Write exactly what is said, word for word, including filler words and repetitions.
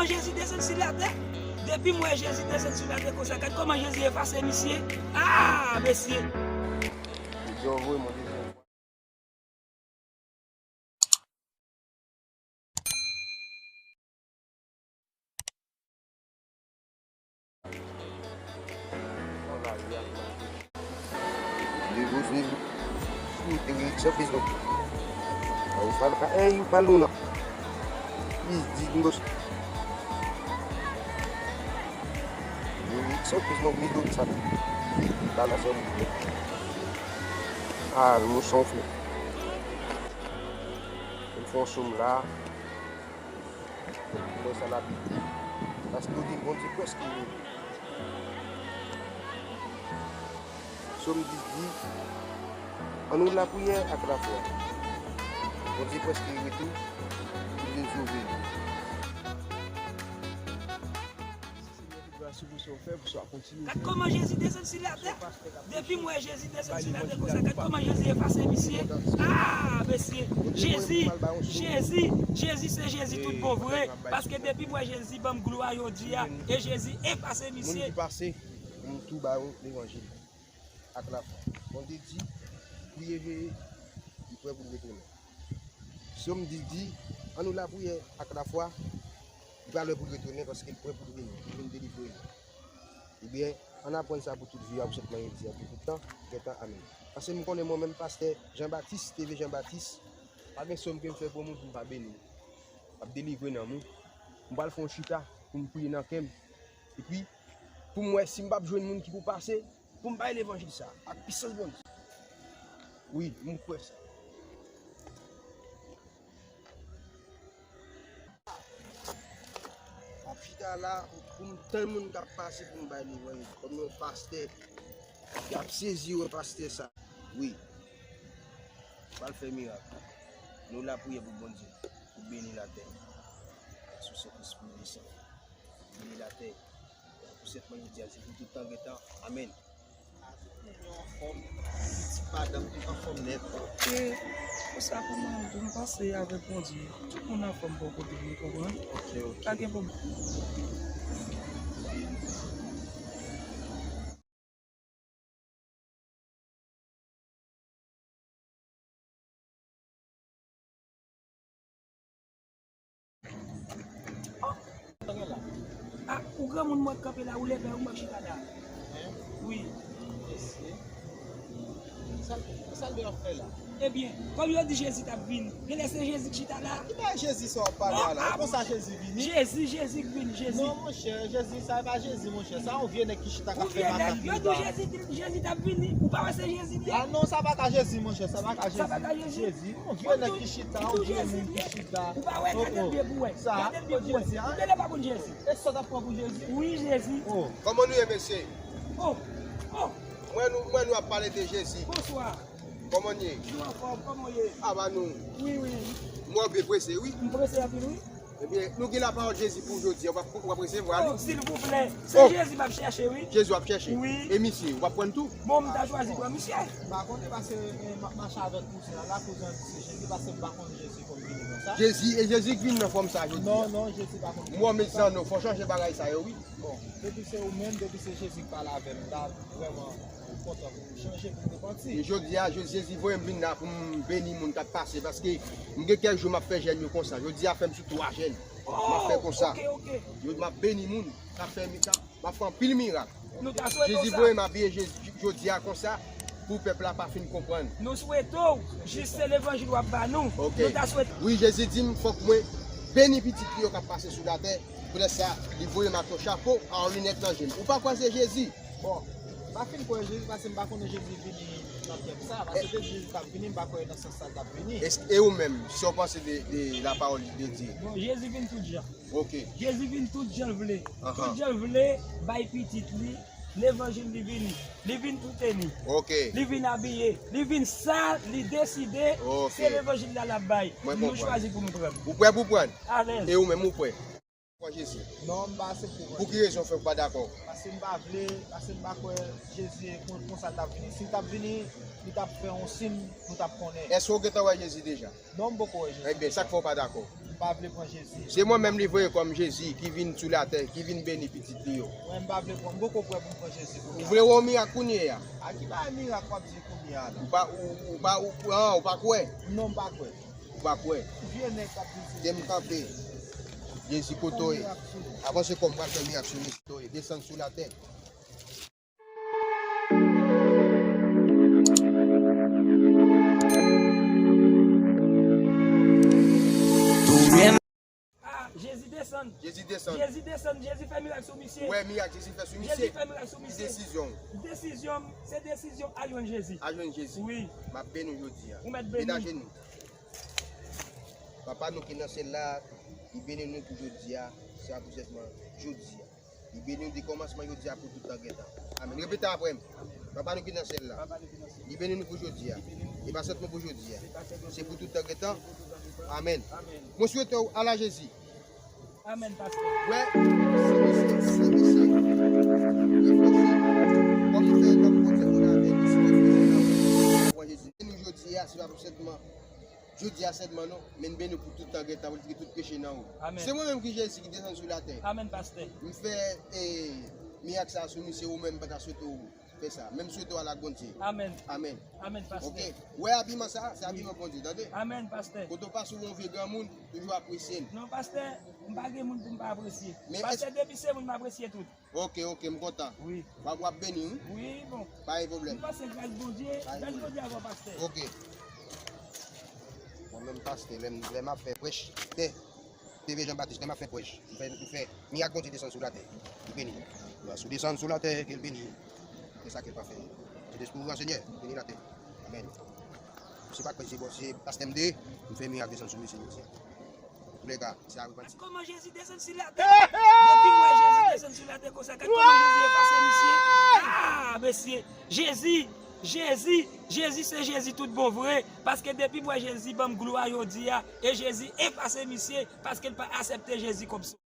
Jezi desann sou latè. Depi m wè Jezi desann sou latè konsa, gad kòman Jezi efase misye. Ah, mesye! Li vin sou Facebook. Ou pral ka, ey, ou pral ou nan. Li di nou. Li sou Facebook, li tout sa. Li pa la sèl. Ah, nou son fè. Li fè yon soum la. Mwen sa l ap di. Paske w di Bondye prèske vini. Sòm dis di, annou lapriyè ak lafwa. Bondye prèske rete pou l vin sove nou. Gad kòman Jezi desann sou latè. Depi m wè Jezi desann sou latè konsa, gad kòman Jezi efase misye. Ah, mesye. Jezi, Jezi, Jezi se Jezi tout bon vre. Paske depi m wè Jezi ban m glwa jodi a, e Jezi efase misye. Moun ki pase, m tou ba yo levanjil ak lafwa. Bondye di, priye, veye, li prè pou l retounen. Sòm dis di, annou lapriyè ak lafwa, li pa lè pou l retounen paske l prè pou l vini, pou l vin delivre nou. Ebyen, ann aprann sa pou tout vi a, pou sèt mwen yo di a, pou tout tan, gen tan, amèn. Paske m konnen mwen menm, pastè Jean Baptiste, T V Jean Baptiste, pa gen sòm ke m fè pou moun pou m pa beni. M ap delivre nanm ou. M pral fè yon chita pou m priye nan kè m. Epi, pou m wè si m p ap jwenn moun ki pou pase, pou m bay levanjil sa, ak pisans Bondye. Wi, m kwè sa. M ap chita la, pou m tann moun k ap pase pou m bay levanjil. Kòm yon pastè, y ap sezi wè pastè sa. Wi. Pral fè mirak. Nou lapriyè pou Bondye, pou beni latè. Sou Sentespri desann. Beni latè. Pou sèt mwen yo di a, se pou tout tan gen tan. Amèn. Anfòm, pitit madanm, tout anfòm nèt. E, pou sa pou mwen, pou m pase avèk Bondye. Tout moun anfòm bò kote m, ou konprann? Ok, ok. Pa gen pwoblèm. Ah, ou granmoun mwen kanpe la, ou leve, ou mwen chita la. Wi. Mesye. Sa l, sa l vin ap fè la? Ebyen, kòm yo di Jezi t ap vini, genlè se Jezi k chita la. Ki bagay Jezi sa w ap pale a la? E konsa Jezi vini? Jezi, Jezi k vini, Jezi. Non, monchè, Jezi, sa e pa Jezi, monchè. Sa yon vye nèg ki chita k ap fè makak li la. Yo di Jezi, Jezi t ap vini. Ou pa wè se Jezi li ye? Ah non, sa pa ka Jezi, monchè, sa pa ka Jezi. Sa pa ka Jezi? Jezi, yon vye nèg ki chita, yon vye moun ki chita. Ou pa wè, gade l byen pou wè. Gade l byen pou wè. Ou genlè pa konn Jezi. E sa w t ap pran pou Jezi? Wi, Jezi. Oh. Kòman nou ye, mesye? Oh, oh. Mwen nou, mwen nou ap pale de Jezi. Bonswa. Kòman n ye? Nou anfòm, kòman w ye? Aba nou. Wi, wi. Mwen byen prese, wi. M prese anpil, wi. Ebyen, nou gen lapawòl Jezi pou jodi a. W ap, w ap resevwa li. Oh, silvouplè. Se Jezi m ap chèche, wi. Jezi w ap chèche? Wi. E misye, w ap pran l tou? Bon, m ta chwazi pran misye. M pa konnen paske, eh, m ap mache avèk kouzen an la, kouzen an di se Jezi, paske m pa konn Jezi konn vini konsa. Jezi, e Jezi k vin nan fòm sa jodi a? Non, non, Jezi pa konn vini konsa. Mwen, mezanmi, fò chanje bagay sa yo, wi. Bon, depi se ou menm, depi se Jezi k pale avè m, m ta vrèman kontan pou m chanje, pou m repanti. E jodi a, Je-, Jezi voye m vin la pou m beni moun k ap pase, paske m gen kèk jou m ap fè jèn yo konsa. Jodi a, fè m sou twa jèn. M ap fè konsa. Oh, ok, ok. Yo, m ap beni moun, m ap fè mi-, m ap fè anpil mirak. Nou ta swete w sa. Jezi voye m abiye Jezi jodi a konsa, pou pèp la pa fin konprann. Nou swete w, jis se levanjil w ap ba nou. Ok. Nou ta swete. Wi, Jezi di m fòk mwen beni pitit li yo k ap pase sou latè. Poutèt sa, li voye m ak yon chapo, ak yon linèt nan je m. Ou pa kwè se Jezi? Bon, m pa fin kwè Jezi paske m pa konnen Jezi vini nan tèm sa. Paske depi Jezi t ap vini, m pa kwè nan sans sa l t ap vini. E, e ou menm, sa w panse de, de lapawòl de Dye? Bon, Jezi vin tout jan. Ok. Jezi vin tout jan l vle. Tout jan l vle, bay pitit li, levanjil li vini. Li vin tout eni. Ok. Li vin abiye. Li vin sa li deside. Ok. Se levanjil la l ap bay. Mwen konprann. Nou chwazi pou nou pran l. Ou prè pou pran l? Alèz. E ou menm, ou prè? Kwè Jezi? Non, m pa aksepte kwè Jezi. Pou ki rezon fè w pa dakò? Paske m pa vle, paske m pa kwè Jezi kon, konsa l t ap vini. Si l t ap vini, li t ap fè yon siy, nou t ap konnen. Èske w gentan wè Jezi deja? Non, m poko wè Jezi deja. Ebyen, sa k fè w pa dakò? M M pa vle pran Jezi. Se mwen menm li voye kòm Jezi ki vin sou latè, ki vin beni pitit li yo. Mwen, m pa vle pran, m poko prè pou m pran Jezi kounye a. Ou vle wè yon mirak kounye a? A ki bagay mirak w ap di kounye a la? Ou pa, ou, ou pa, ou, an, ou pa kwè? Non, m pa kwè. Ou pa kwè? Vye nèg k ap di se Jezi. Te m kanpe. Jezi kote w ye? Avanse kò m, m pral fè mirak sou misye. Kote w ye? Desann sou latè. Ah, Jezi desann. Jezi desann. Jezi desann. Jezi fè mirak sou misye. Ou wè mirak Jezi fè sou misye? Jezi fè mirak sou misye. Desizyon w. Desizyon m, se desizyon al jwenn Jezi. Al jwenn Jezi. Wi. M ap beni w jodi a. Ou mèt beni. Met ajenou. Papa nou ki nan syèl la, li beni nou pou jodi a, se pa pou sèlman jodi a. Li beni nou de kòmansman jodi a pou tout tan gen tan. Amèn. Repete apre m. Papa nou ki nan syèl la, li beni nou pou jodi a. E pa sèlman pou jodi a. Se pou tout tan gen tan. Amèn. Mwen swete w al a Jezi. Amèn, pastè. Wè, se mesye, se mesye. Reflechi. Kòm nou fè tan pou Bondye moun avèk li, se reflechi nan Jezi. Beni nou jodi a, se pa pou sèlman Jodi a sèlman non, men m beni w pou tout tan gen tan, pou l retire tout peche nan ou. Amèn. Se mwen menm ki Jezi ki desann sou latè. Amèn, pastè. M fè, e, mirak sa a sou misye, ou menm m pa ta swete w fè sa. Men m swete w al ak Bondye. Amèn. Amèn. Amèn, pastè. Oke. Wè abiman sa, se abiman Bondye, tande? Amèn, pastè. Kote w pase w yon vye granmoun, toujou apresye l. Non, pastè, m pa gen moun pou m pa apresye. Pastè, depi se moun, m apresye tout. Oke, oke, m kontan. Wi. W ap, w ap beni, wi. Wi, bon. Pa gen pwoblèm. M panse gras Bondye, gras Bondye avè w, pastè. Oke. Mwen menm, pastè, lè m, lè m ap fè prèch, te, te vle Jan Batis, lè m ap fè prèch, m fè, m fè mirak Bondye desann sou latè. Li beni. Gras ou desann sou latè, ke l beni. Se sa ke l pa fè. Se Lespri ou an, Senyè, beni latè. Amèn. Se pa kwè, se bon, se pastè m de, m fè mirak desann sou misye jodi a. Antouka, se a repanti. Gad kòman Jezi desann sou latè. Depi m wè Jezi desann sou latè konsa, gad kòman Jezi efase misye. Ah, mesye, Jezi, Jezi, Jezi se Jezi tout bon vre. Paske depi m wè Jezi ban m glwa jodi a, e Jezi efase misye, paske l pa aksepte Jezi kòm sovè.